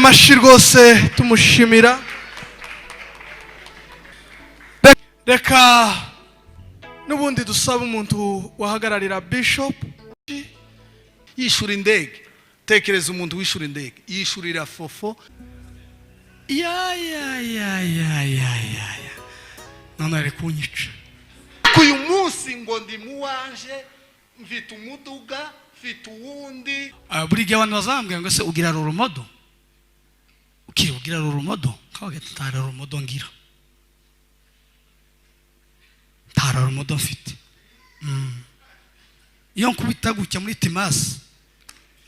Amashyi rwose tumushimira. Reka n'ubundi dusaba umuntu wahagararira bishop. Yishura indege. Tekereza umuntu wishura indege, yishurira fofo. Ya ya ya ya ya ya ya, none ari kunyica. Uyu munsi ngo ndi muwanje, mfite umuduga, mfite uwundi. Ah, buri gihe abantu bazambwira ngo: "Se ugira role model? Ukiri ugira role model?" Kabaga nta role model ngira, nta role model mfite. Iyo nkubita gutya muri timasi,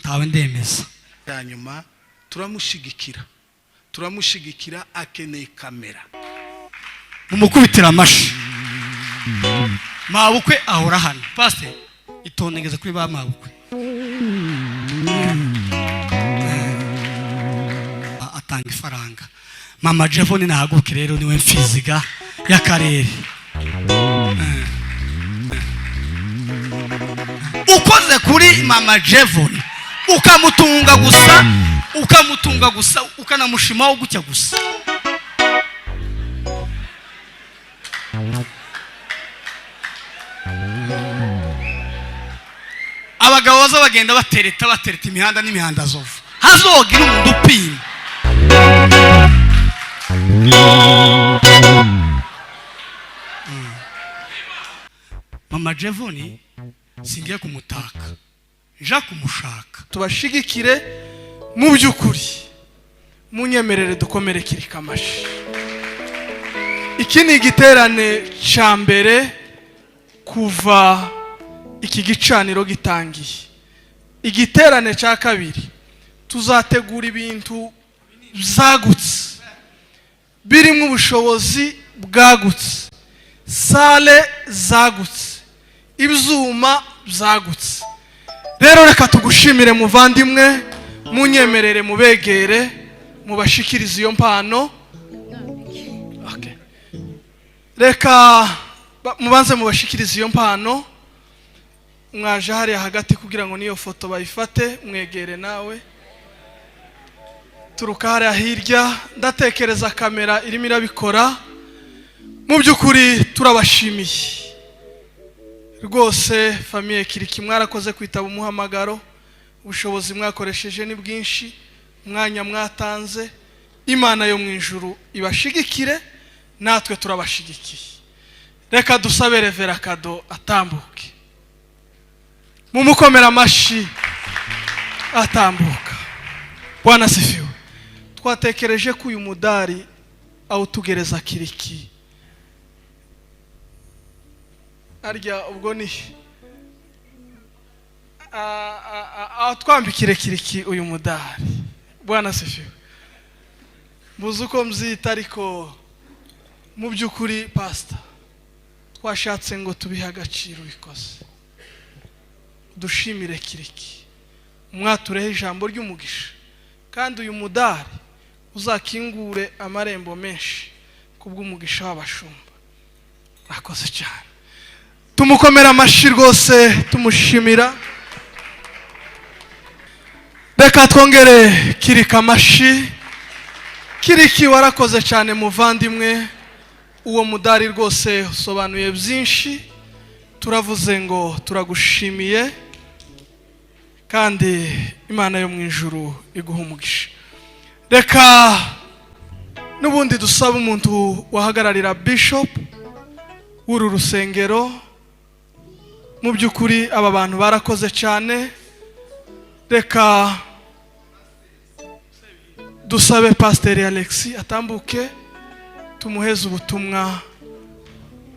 ntawe ndemeza. Hanyuma turamushigikira, turamushigikira, akeneye kamera. Mumukubitira amashi. Mabukwe ahora hano. Pasite, itonde, ngeze kuri ba mabukwe. Atanga ifaranga. Mama Jevoni nahaguruke rero, niwe mfiziga y'akarere. Ukoze kuri mama Jevoni, ukamutunga gusa, ukamutunga gusa, ukanamushimaho gutya gusa. Abagabo baza bagenda batereta, batereta imihanda n'imihanda zova, hazogira umuntu upima. Mama Jevoni singiye kumutaka, nja kumushaka. Tubashigikire mu by'ukuri, munyemerere dukomere kirikamashi. Iki ni igiterane cya mbere kuva iki gicaniro gitangiye. Igiterane cya kabiri tuzategura ibintu byagutse, birimo ubushobozi bwagutse, salle zagutse, ibyuma byagutse. Rero reka tugushimire muvandimwe, munyemerere mubegere, mubashikirize iyo mpano. Okay. Reka mubanze mubashikirize iyo mpano. Mwaje hariya hagati kugira ngo n'iyo foto bayifate. Mwegere nawe, turuka hariya hirya. Ndatekereza kamera irimo irabikora. Mu by'ukuri turabashimiye rwose, famille Kiriki, mwarakoze kwitaba umuhamagaro. Ubushobozi mwakoresheje ni bwinshi, umwanya mwatanze. Imana yo mu ijuru ibashigikire, natwe turabashigikiye. Reka dusabe Reverend Kado atambuke, mumukomera amashyi atambuka. Bwana sifiwe. Twatekereje ko uyu mudari awutugereza Kiriki arya ubwo ni twambikire Kiriki uyu mudari. Bwana sifiwe. Mbuze uko mbyita, ariko mu by'ukuri, pasita, twashatse ngo tubihe agaciro ubikoze. Dushimire Kiriki, mwatureho ijambo ry'umugisha, kandi uyu mudari uzakingure amarembo menshi kubw'umugisha w'abashumba. Murakoze cyane. Tumukomera amashyi rwose tumushimira. Reka twongere Kirika amashyi. Kiriki, warakoze cyane muvandimwe. Uwo mudari rwose usobanuye byinshi. Turavuze ngo turagushimiye, kandi Imana yo mu ijuru iguha umugisha. Reka n'ubundi dusaba umuntu wahagararira bishop w'uru rusengero. Mu by'ukuri aba bantu barakoze cyane. Reka dusabe Pasiteri Alexi atambuke, tumuheze ubutumwa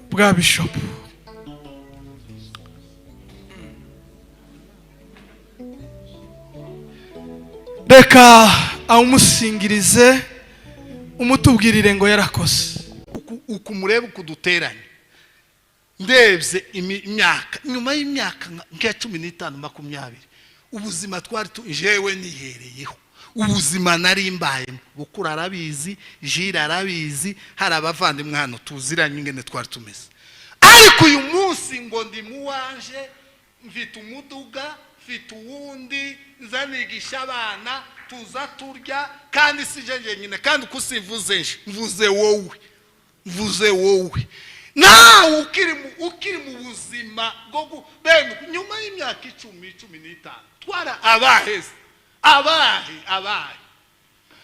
bwa bishop. Reka awumusingirize, umutubwirire ngo yarakoze. Uku murebe uku duteranye, ndebye imyaka, nyuma y'imyaka nk'iya 15, 20, ubuzima twari tu jewe nihereyeho, ubuzima nari mbayemo, Bukuru arabizi, Jire arabizi, hari abavandimwe hano tuziranye ingene twari tumeze. Ariko uyu munsi ngo ndi muwanje, mfite umuduga, mfite uwundi, nzanigisha abana. Tuza turya, kandi si je njyenyine, kandi uko simvuze nje, mvuze wowe, mvuze wowe nawe ukiri mu buzima bwo bene nyuma y'imyaka 10, 15, twara abaheze, abahe, abahe.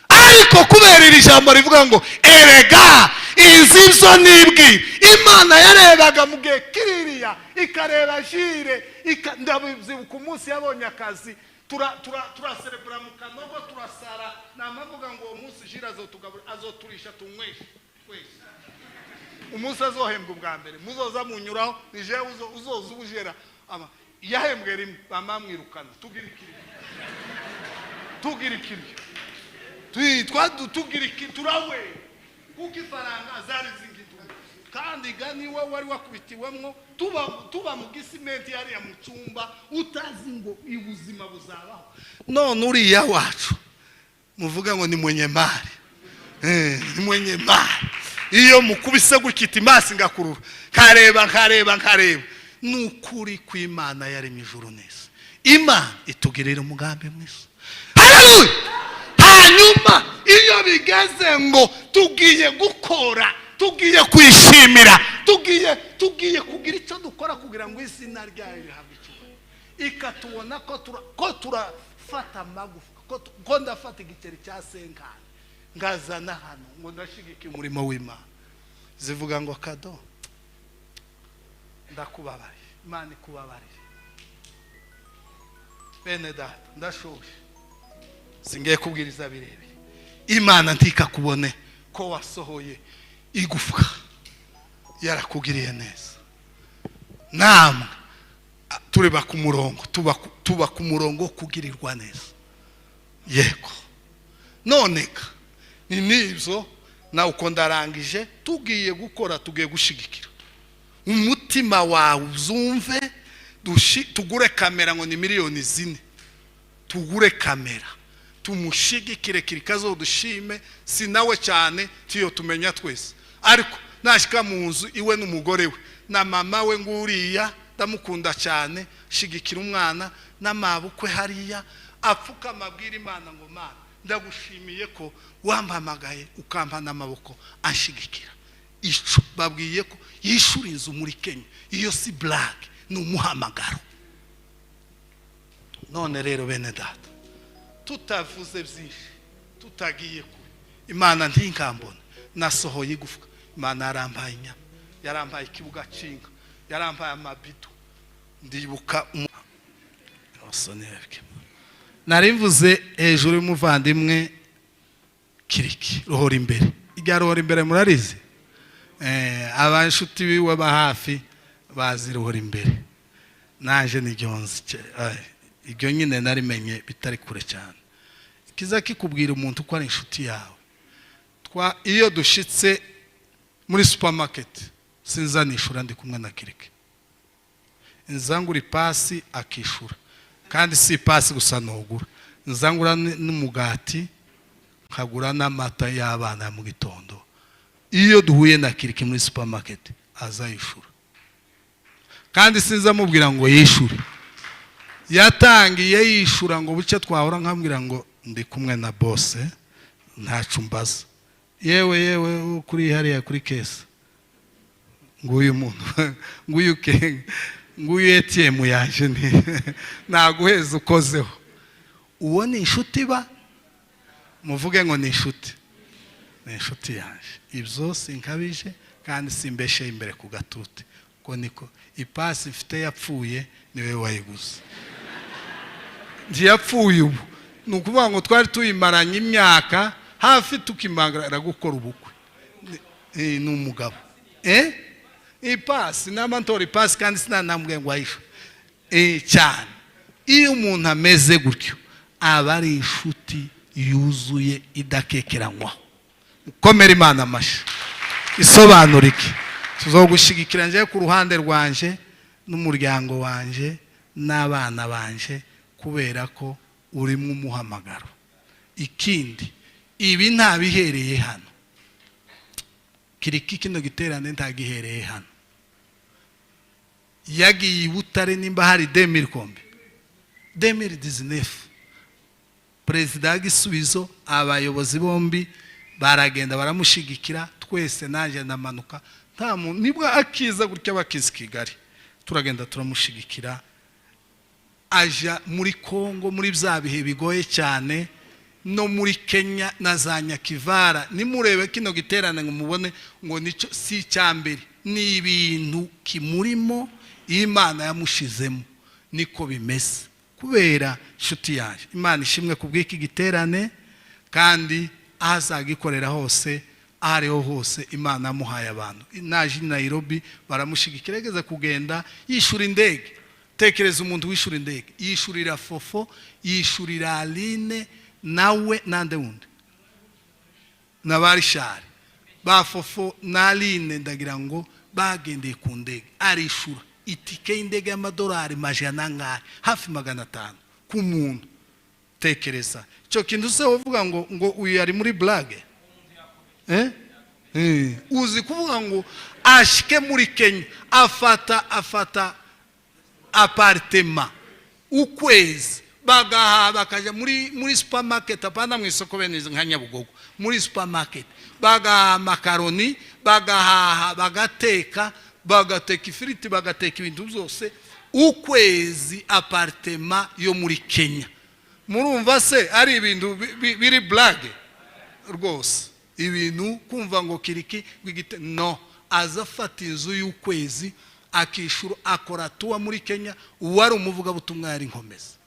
Ariko kubera iri jambo rivuga ngo erega izi byo nibwira, Imana yarebaga mu gihe kiririya, ikareba jire. Ndabyibuka umunsi yabonye akazi, turaserebura mu kanogo, turasara. Namavuga ngo uwo munsi jire azotugabura, azoturisha, tunyweshe twese. Umunsi azohembwa ubwa mbere, muzoza munyuraho, ni jewe uzoza ubujera. Yahembwe rimwe, bamamwirukana. Tugira ikiriyo, tugira ikiriyo, tugira iki, turawe, kuko ifaranga zari zingitu, kandi ga niwe wari wakubitiwemwo. Tuba mu gisimenti hariya mu cyumba, utazi ngo ubuzima buzabaho. None uriya wacu muvuga ngo ni mwenye mali, ni mwenye mali. Iyo mukubise gutya iti maso ngakurura, nkareba, nkareba, nkareba. Ni ukuri kw'Imana yaremye ijuru neza, Imana itugirira umugambi mwiza. Haleluya! Hanyuma iyo bigeze ngo tugiye gukora, tugiye kwishimira, tugiye kugira icyo dukora kugira ngo izina ryayo rihabwe icyubahiro, ikatubona ko turafata amagufa, ko ndafata igiceri cya senkani ngazana hano ngo ndashigike umurimo w'Imana, zivuga ngo kado, ndakubabariye. Imana ikubabarire. Bene data, ndashoje, singiye kubwiriza birebire. Imana ntikakubone ko wasohoye igufwa, yarakugiriye neza. Namwe tureba ku murongo, tuba ku murongo wo kugirirwa neza. Yego, noneka ni nibyo nawe uko ndarangije. Tugiye gukora, tugiye gushigikira. Umutima wawe uzumve, tugure kamera, ngo ni miliyoni 4, tugure kamera, tumushigikire. Kirikazo dushime, si nawe cyane, tiyo tumenya twese. Ariko nashyika mu nzu iwe n'umugore we na mama we, nguriya ndamukunda cyane, shigikira umwana n'amabukwe hariya, apfukama abwira Imana ngo: "Mana, ndagushimiye ko wampamagaye, ukampa n'amaboko anshigikira." Ico babwiye ko yishura inzu muri Kenya, iyo si blague, ni umuhamagaro. None rero bene data, tutavuze byinshi, tutagiye kure, Imana ntinkambone nasohoye igufwa. Imana yarambaye inyama, yarambaye ikibuga cy'inka, yarambaye amabido. Ndibuka nari mvuze hejuru y'umuvandimwe Kiriki ruhora imbere, irya ruhora imbere murarizi. Abashuti biwe ba hafi bazi ruhora imbere, naje niryo nzi. Iryo nyine narimenye bitari kure cyane. Kiza kikubwira umuntu ko ari inshuti yawe. Iyo dushitse muri supermarket, sinza nishura ndi kumwe na Kirike, nzangura ipasi akishura. Kandi si ipasi gusa nogura, nzangura n'umugati, nkagura n'amata y'abana ya mu gitondo. Iyo duhuye na Kirike muri supermarket, azayishura, kandi sinza amubwira ngo yishure. Yatangiye yishura ngo buce twahora, nkambwira ngo ndi kumwe na boss, ntacu mbaza. Yewe yewe, kuri hariya kuri caisse, nguyu muntu, nguyu ke, nguyu ATM yaje, ni naguheza ukozeho. Uwo ni inshuti ba muvuge ngo ni inshuti, ni inshuti yaje. Ibyo sinkabije kandi simbeshe imbere ku gatuti, ko niko ipasi mfite yapfuye, niwe wayiguze. Ntiyapfuye ubu, ni ukuvuga ngo twari tuyimaranye imyaka hafi, tukimara gukora ubukwe. Ni umugabo, ipasi namba ntora ipasi, kandi sinanambwiye ngo ayishe cyane. Iyo umuntu ameze gutyo, aba ari inshuti yuzuye, idakekeranywaho. Komera Imana amashyi. Isobanura iki? Tuzogushyigikira njye ku ruhande rwanje n'umuryango wanje n'abana banje, kubera ko urimo umuhamagaro. Ikindi, ibi ntabihereye hano. Kiriki kino giterane ntagihereye hano. Yagiye i Butare, nimba hari 2000 kombe, 2019. Perezida wa Gisubizo, abayobozi bombi baragenda baramushigikira. Twese, nanjye ndamanuka, nta muntu nibwo akiza gutya bakiza i Kigali, turagenda turamushigikira. Aja muri Kongo muri bya bihe bigoye cyane, no muri Kenya na za Nyakivara. Nimurebe kino giterane ngo mubone ngo nicyo si icya mbere, ni ibintu kimurimo, Imana yamushizemo, niko bimeze. Kubera inshuti yanjye, Imana ishimwe ku bw'iki giterane, kandi aho azagikorera hose, aho ariho hose, Imana yamuhaye abantu. Naje i Nairobi baramushyigikira, ageze kugenda yishyura indege. Tekereza umuntu wishyura indege, yishyurira Fofo, yishyurira Aline, nawe nande wundi na barishari ba Fofo na Aline, ndagira ngo bagendeye ku ndege. Arishura itike y'indege y'amadolari majana angahe, hafi 500 ku muntu. Tekereza icyo kintu se, uvuga ngo uyu ari muri blague, eh? Uzi kuvuga ngo ashike muri Kenya, afata appartement ukwezi, bagaha, bakaja muri supermarket, apana mu isoko bene nka Nyabugogo, muri supermarket bagahaha makaroni, bagahaha, bagateka, bagateka ifiriti, bagateka ibintu byose, ukwezi, appartement yo muri Kenya. Murumva se ari ibintu biri blague rwose? Ibintu kumva ngo kiriki gwigite no aza afata inzu y'ukwezi, akishura, akora tour muri Kenya. Uwari umuvugabutumwa yari nkomeza.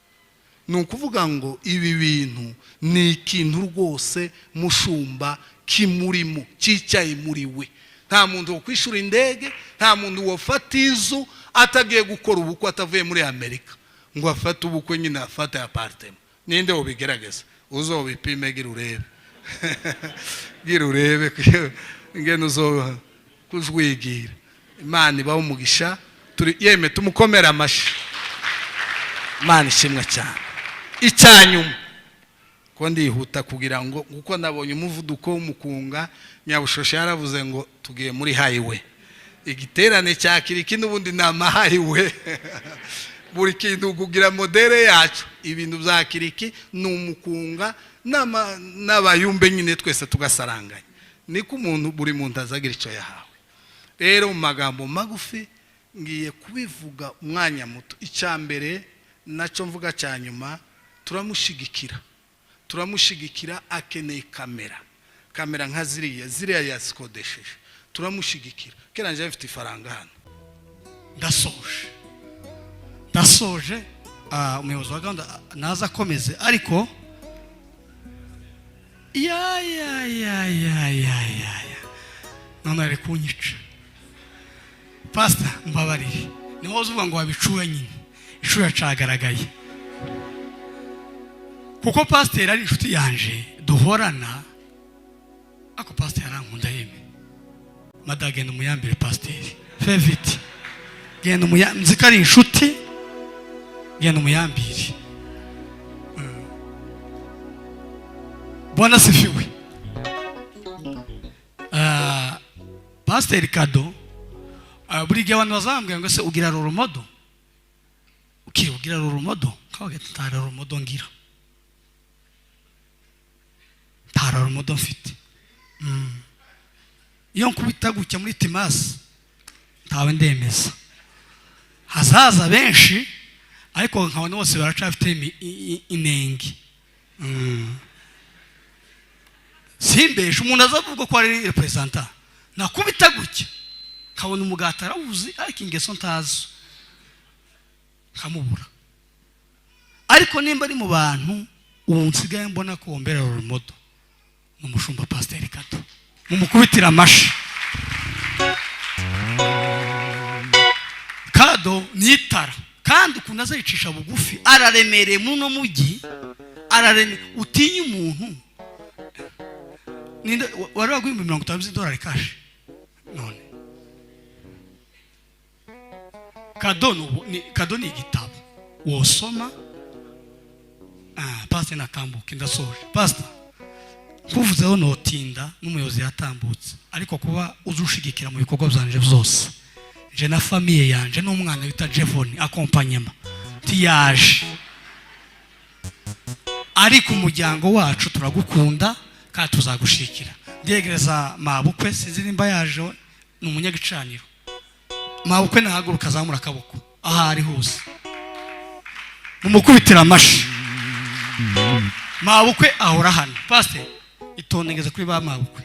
Ni ukuvuga ngo ibi bintu ni ikintu rwose mushumba kimurimo, cyicaye muri we. Nta muntu wo kwishyura indege, nta muntu wafata inzu atagiye gukora ubukwe, atavuye muri Amerika ngo afate ubukwe nyine, afate appartement. Ninde ubigerageza? Uzobipime, gira urebe, gira urebe ngene uzo kujwigira. Imana ibaho umugisha. Turi yeme, tumukomere amashyi. Imana ishimwe cyane. Icyanyuma, ko ndihuta kugira ngo, kuko nabonye umuvuduko w'umukunga, Nyabushoshe yaravuze ngo tugiye muri highway. Igiterane cya Kiriki n'ubundi ni ama highway, buri kintu kugira modèle yacu. Ibintu bya Kiriki ni umukunga n'abayumbe nyine, twese tugasaranganya. Niko umuntu, buri muntu azagira icyo yahawe. Rero mu magambo magufi ngiye kubivuga umwanya muto. Icya mbere nacyo mvuga cya nyuma, turamushigikira, turamushigikira. Akeneye kamera, kamera nka ziriya, ziriya yazikodesheje. Turamushigikira. Kera njye mfite ifaranga hano. Ndasoje, ndasoje. Umuyobozi wa gahunda naza akomeze, ariko ya ya ya ya ya ya ya, none ari kunyica. Pasita, mbabarire, ni wowe uvuga ngo wabicuye nyine, icuya cagaragaye, kuko pasiteri ari inshuti yanje duhorana. Ako pasiteri arankunda yeme. Mada, genda umuyambire pasiteri feviti, genda umuya, nzi ko ari inshuti, genda umuyambire. Bwana sifiwe. Pasiteri Kado, buri gihe abantu bazambwira ngo se ugira role model, ukiri ugira role model? Kabaga nta role model ngira, nta role model mfite. Iyo nkubita gutya muri timasi, ntawe ndemeza. Hazaza benshi, ariko nkabona bose baracafite inenge. Simbeshe umuntu azavuga ko ari représentant, nakubita gutya nkabona umugati arawuzi, ariko ingeso ntazo, nkamubura. Ariko nimba ari mu bantu ubu nsigaye mbona ko wombera role model, ni umushumba pasiteri Kato. Mumukubitire amashi. Kado ni itara, kandi ukuntu azayicisha bugufi, araremereye muri uno mujyi, araremeye. Utinya umuntu ninde wari waguha 50,000 by'idolari cash? None kado ni kado ni igitabo wosoma. Pastor natambuke, ndasoje. Pastor, nkuvuzeho notinda, n'umuyobozi yatambutse, ariko kuba uzi ushigikira mu bikorwa byanje byose, je na famille yanje n'umwana bita Jevoni, accompagnement ntiyaje. Ariko umuryango wacu turagukunda kandi tuzagushikira. Ndiyegereza mabukwe, sinzi nimba yaje, ni umunyagicaniro. Mabukwe nahaguruka azamura akaboko aho ari hose, mumukubitira amashi. Mabukwe ahora hano. Pasiteri, itondengeze kuri ba mabukwe.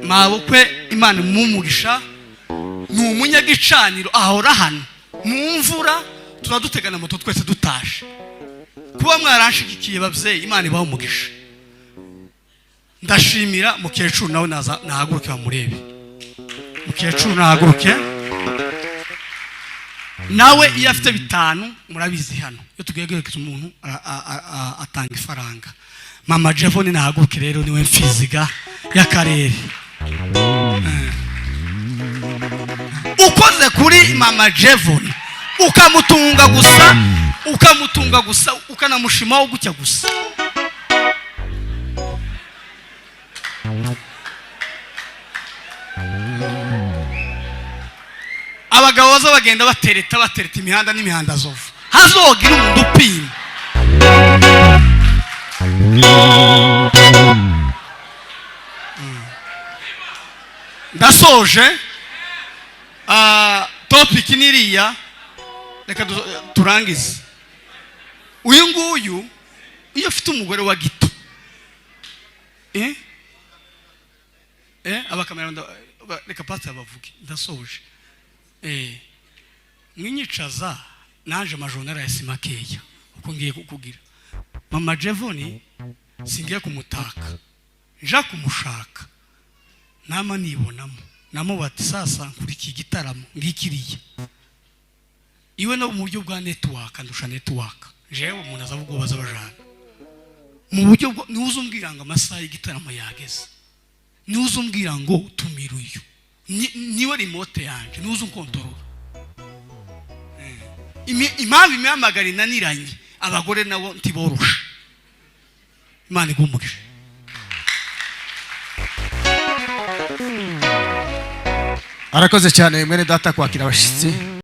Mabukwe, Imana imumugisha, ni umunyagicaniro, ahora hano mu mvura, tuba dutegana moto twese dutashe. Kuba mwarashigikiye babyeyi, Imana ibaha umugisha. Ndashimira mukecuru, nawe naza nahaguruke bamurebe. Mukecuru nahaguruke nawe, iyo afite 5 murabizi hano iyo tugiye guherekeza umuntu atanga ifaranga. Mama Jevoni nahaguruke rero, niwe mfiziga y'akarere. Ukoze kuri mama Jevoni ukamutunga gusa, ukamutunga gusa, ukanamushimaho gutya gusa. Abagabo baza bagenda batereta batereta imihanda n'imihanda zova, hazogira umuntu upima. Ndasoje. Topic niriya, reka turangize. Uyu nguyu iyo ufite umugore wa gito, abakamera, reka pastor bavuge, ndasoje. Mwinyicaza naje amajonera ya simakeya uko ngiye kukugira. Mama Jevoni singiye kumutaka, nja kumushaka nama nibonamo namo bati sasa nkurikiye igitaramo ngikiriye iwe no mu buryo bwa network, ndusha network jewe. Umuntu azavuga baza bajana mu buryo bwo niuza umbwira ngo amasaha y'igitaramo yageze, niuza umbwira ngo tumira uyu, niwe remote yanje, niuza unkontorora. Impamvu imihamagaro inaniranye, abagore nabo ntiboroshe. Imana igumugisha. Arakoze cyane mwene data kwakira abashyitsi.